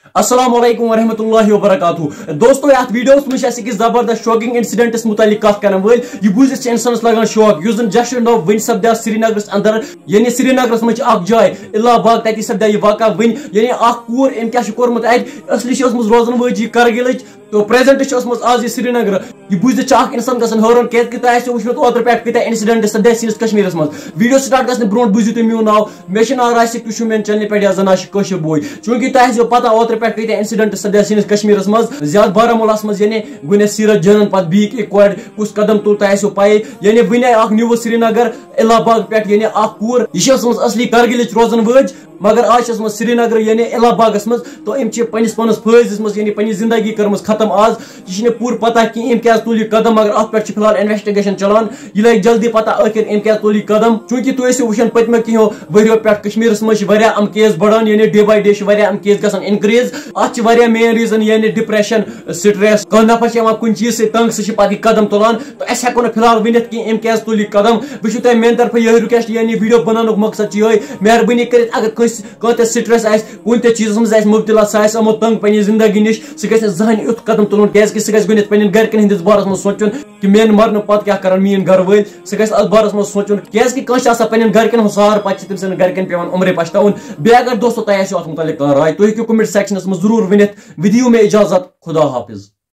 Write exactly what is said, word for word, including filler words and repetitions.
السلام علیکم ورحمۃ اللہ وبرکاتہ۔ دوستو، یتھ ویڈیوس منٛز چھِ أسۍ أکِس زبردست شاکنگ انسیڈنٹس متعلق کتھ کرن وٲلۍ۔ یہِ بوٗزِتھ چھِ انسانس لگان شوق، یُس زن جشن دۄہ وٕنہِ سپدیو سرینگرس اندر، یعنی سرینگرس منٛز چھِ اکھ جاے الہ باغ، تتی سپدیو یہِ واقعہ وٕنہِ۔ یعنی اکھ کوٗر، أمۍ کیٛاہ چھُ کوٚرمُت اتہِ؟ اصلی چھِ ٲسمٕژ روزن وٲجی کرگلٕچ، تہٕ پریزنٹ چھِ ٲسمٕژ آز یہِ سرینگر۔ یہِ بوٗزِتھ چھِ اکھ انسان گژھان حٲران، کیازِ کہِ تۄہہِ آسیو وٕچھمُت اوترٕ پٮ۪ٹھ کۭتیاہ انسیڈنٹ سپدے سٲنِس کشمیرس منٛز۔ ویڈیو سٹارٹ گژھنہٕ برونٛٹھ بوٗزِو تُہۍ میون ناو۔ مےٚ چھُ ناو راسِک، تُہۍ چھِو میانہِ چینلہِ پٮ۪ٹھ یا زن آشِق کٲشِر بوے۔ چوٗنٛکہِ تۄہہِ آسیو پتہ اوترٕ پٮ۪ٹھ کۭتیاہ انسیڈنٹ سپدے سٲنِس کشمیرس منٛز، زیادٕ بارہمولاہس منٛز، یعنی گُنہ سیرت جنن پتہٕ بیٚیہِ کہِ کورِ کُس قدم تُل، تۄہہِ آسیو پَیی۔ یعنی وٕنہِ آیہِ اکھ نیوز سرینگر الہ باغ پٮ۪ٹھ، یعنی اکھ کوٗر، یہِ چھِ ٲسمٕژ اصلی کرگلٕچ روزن وٲج، مگر آز چھِ ٲسمٕژ سرینگر یعنی الہ باغس منٛز۔ تو أمۍ چھِ پننِس پانس پھٲسۍ دِژمٕژ، یعنی پننہِ زندگی کٔرمٕژ ختم آز۔ یہِ چھِنہٕ پوٗرٕ پتہ کینٛہہ أمۍ کیازِ تُل یہِ قدم، مگر اتھ پٮ۪ٹھ چھِ فی الحال انویسٹیگیشن چلان۔ یہِ لگہِ جلدی پتہ ٲخر أمۍ کیازِ تُل یہِ قدم، چوٗنٛکہِ تُہۍ ٲسِو وٕچھان پٔتمیو کینٛہو ؤریو پٮ۪ٹھ کشمیرس منٛز چھِ واریاہ یِم کیس بڑان، یعنی ڈے باے ڈے چھِ واریاہ یِم کیس گژھان انکریز۔ اتھ چھِ واریاہ مین ریزن، یعنی ڈپریشن، سٹریس، کانٛہہ نفر چھِ یِوان کُنہِ چیٖز سۭتۍ تنگ، سُہ چھِ پتہٕ یہِ قدم تُلان۔ تو أسۍ ہٮ۪کو نہٕ فی الحال ؤنِتھ کینٛہہ أمۍ کیازِ تُل یہِ قدم۔ وٕچھِو تۄہہِ میانہِ طرفہٕ یِہوٚے رِکویسٹ، یعنی ویڈیو بناونُک مقصد چھُ یِہوٚے، مہربٲنی کٔرِتھ اگر کٲنٛسہِ کانٛہہ تہِ سٹریس آسہِ، کُنہِ تہِ چیٖزس منٛز آسہِ مُبتلا، سُہ آسہِ آمُت تنگ پننہِ زندگی نِش، سُہ گژھِ نہٕ زٕہٕنۍ یُتھ قدم تُلُن، کیازِ کہِ سُہ گژھِ گۄڈٕنٮ۪تھ پننٮ۪ن گرِکٮ۪ن ہٕنٛدِس بارس منٛز سونٛچُن کہِ میانہِ مرنہٕ پتہٕ کیٛاہ کرن میٲنۍ گرٕ وٲلۍ۔ سُہ گژھِ اتھ بارس منٛز سونٛچُن، کیازِ کہِ کٲنٛسہِ چھِ آسان پننٮ۪ن گرِکٮ۪ن ہُنٛد سہارٕ، پتہٕ چھِ تٔمۍ سٕنٛدٮ۪ن گرِکٮ۪ن پٮ۪وان عمرے پچھتاوُن۔ بیٚیہِ اگر دوستو تۄہہِ آسیو اتھ مُتعلق کانٛہہ راے، تُہۍ ہیٚکِو کمنٹ سیکشنس منٛز ضروٗر ؤنِتھ۔ وِدِ دِیِو مےٚ اجازت، خدا حافظ۔